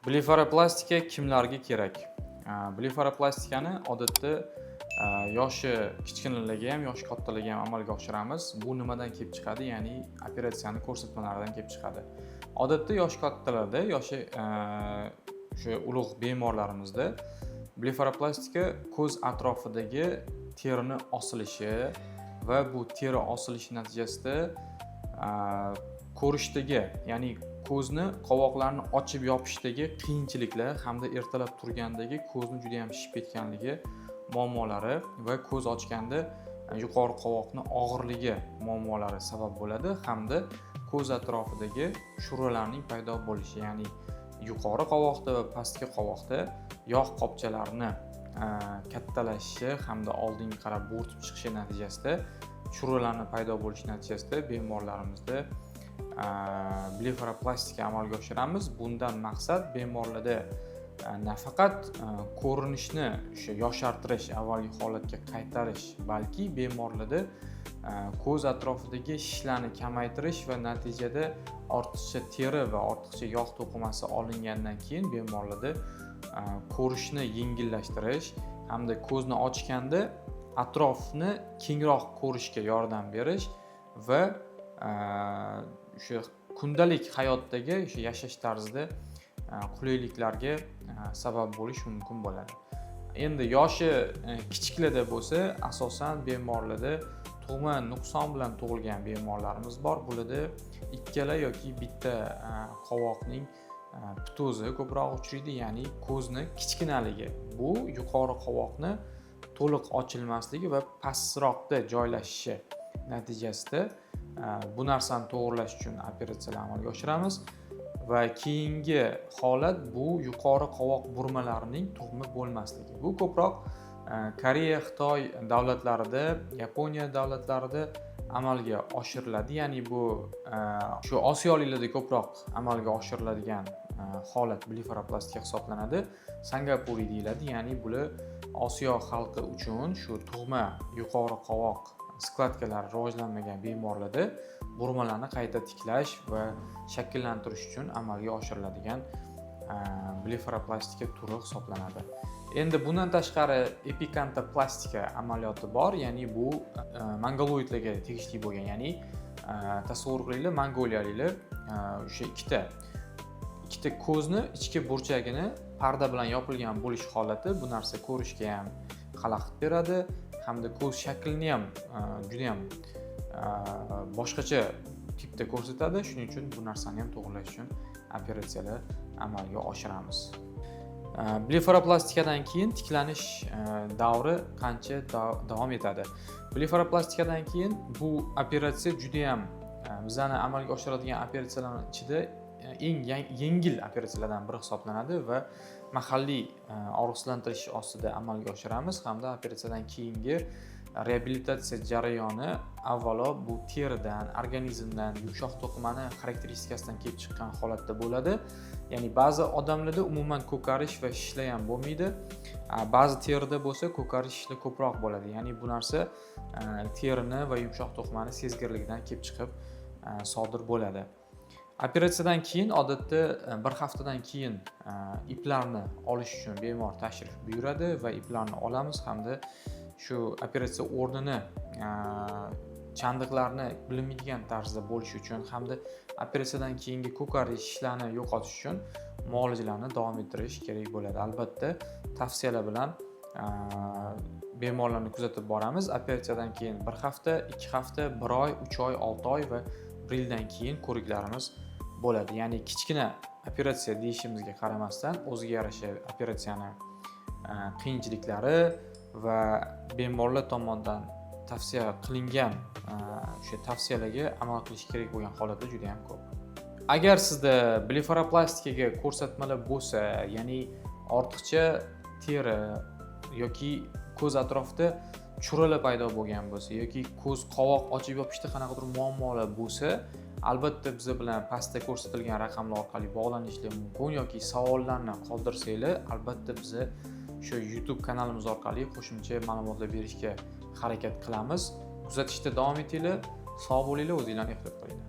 Blefaroplastika kimlarga kerak? Blefaroplastikani odatda yoshi kichkinalarga ham, yoshi kattalarga ham amalga oshiramiz. Bu nimadan kelib chiqadi? Ya'ni operatsiyani ko'rsatmalaridan kelib chiqadi. Odatda yoshi kattalarda, yoshi o'sha ulug' bemorlarimizda blefaroplastika ko'z atrofidagi terini osilishi va bu teri osilishi natijasida ko'rishdagi, ya'ni ko'zni qovoqlarini ochib yopishdagi qiyinchiliklar hamda ertalab turgandagi ko'zni juda ham shishib ketganligi muammolari va ko'z ochganda yuqori qovoqni og'irligi muammolari sabab bo'ladi hamda ko'z atrofidagi sho'ralarning paydo bo'lishi, ya'ni yuqori qovoqda va pastki qovoqda yog' qopchalarini kattalashishi hamda oldinga qarab bo'rtib chiqishi natijasida sho'ralarni paydo bo'lishi natijasida bemorlarimizda blefaroplastika amalga oshiramiz. Bundan maqsad bemorlarda nafaqat ko'rinishni o'sha yoshartirish, avvalgi holatga qaytarish, balki bemorlarda ko'z atrofidagi shishlarni kamaytirish va natijada ortiqcha teri va ortiqcha yog' to'qimasi olingandan keyin bemorlarda ko'rishni yengillashtirish hamda ko'zni ochganda atrofni kengroq ko'rishga yordam berish va o'sha kundalik hayotdagi o'sha yashash tarzida qulayliklarga sabab bo'lishi mumkin bo'ladi. Endi yoshi kichiklarda bo'lsa, asosan bemorlarda tug'ma nuqson bilan tug'ilgan bemorlarimiz bor. Bularda ikkala yoki bitta qovoqning ptozi ko'proq uchraydi, ya'ni ko'zni kichkinaligi. Bu yuqori qovoqni to'liq ochilmasligi va pastroqda joylashishi natijasida bu narsani to'g'irlash uchun operatsiyalar amalga oshiramiz. Va keyingi holat bu yuqori qovoq burmalarining tug'ma bo'lmasligi. Bu ko'proq Koreya, Xitoy davlatlarida, Yaponiya davlatlarida amalga oshiriladi, ya'ni bu shu osiyoliklarda ko'proq amalga oshiriladigan holat blefaroplastika hisoblanadi. Singapuriy deyiladi, ya'ni bular Osiyo xalqi uchun shu tug'ma yuqori qovoq складка lari rivojlanmagan bemorlarda burmalarni qayta tiklash va shakllantirish uchun amalga oshiriladigan blefaroplastika turi hisoblanadi. Endi bundan tashqari epikantoplastika amaliyoti bor, ya'ni bu mongoloidlarga tegishli bo'lgan, ya'ni tasavvur qilinglar, mongoliyaliklar o'sha ikkita ko'zni ichki burchagini parda bilan yopilgan bo'lish holati, bu narsa ko'rishga ham xalaqit beradi hamda ko'z shaklini ham judayam boshqacha tipda ko'rsatadi. Shuning uchun bu narsani ham to'g'irlash uchun operatsiyalar amalga oshiramiz. Blefaroplastikadan keyin tiklanish davri qancha davom etadi? Blefaroplastikadan keyin bu operatsiya judayam bizani amalga oshiradigan operatsiyalarni ichida eng yengil operatsiyalardan biri hisoblanadi va mahalliy og'riqsizlantirish ostida amalga oshiramiz hamda operatsiyadan keyingi reabilitatsiya jarayoni avvalo bu teridan, organizmdan, yumshoq to'qimani xarakteristikasidan kelib chiqqan holatda bo'ladi. Ya'ni ba'zi odamlarda umuman ko'karish va shishlar ham bo'lmaydi, ba'zi terida bo'lsa ko'karish, shishlar ko'proq bo'ladi. Ya'ni bu narsa terini va yumshoq to'qimani sezgirligidan kelib chiqib sodir bo'ladi. Operatsiyadan keyin odatda bir haftadan keyin iplarni olish uchun bemor tashrif buyuradi va iplarni olamiz hamda shu operatsiya o'rnini chandiqlarni bilinmaydigan tarzda bo'lishi uchun hamda operatsiyadan keyingi ko'karish, shishlarni yo'qotish uchun muolajalarni davom ettirish kerak bo'ladi. Albatta, tavsiyalar bilan bemorlarni kuzatib boramiz. Operatsiyadan keyin bir hafta, 2 hafta, bir oy, 3 oy, 6 oy va bir yildan keyin ko'riklarimiz bo'ladi. Ya'ni kichkina operatsiya deyishimizga qaramasdan, o'ziga yarasha operatsiyani qiyinchiliklari va bemorlar tomonidan tavsiya qilingan o'sha tavsiyalarga amal qilish kerak bo'lgan holatlar juda yam ko'p. Agar sizda blefaroplastikaga ko'rsatmalar bo'lsa, ya'ni ortiqcha teri yoki ko'z atrofida churalar paydo bo'lgan bo'lsa yoki ko'z qovoq ochib yopishda qanaqadir muammolar bo'lsa, albatta biza bilan pastda ko'rsatilgan raqamlar orqali bog'lanishlar mumkin yoki savollarni qoldirsanglar, albatta biza shu YouTube kanalimiz orqali qo'shimcha ma'lumotlar berishga harakat qilamiz. Kuzatishda davom etinglar, sog' bo'linglar, o'zinglarni ehtiyot qilinglar.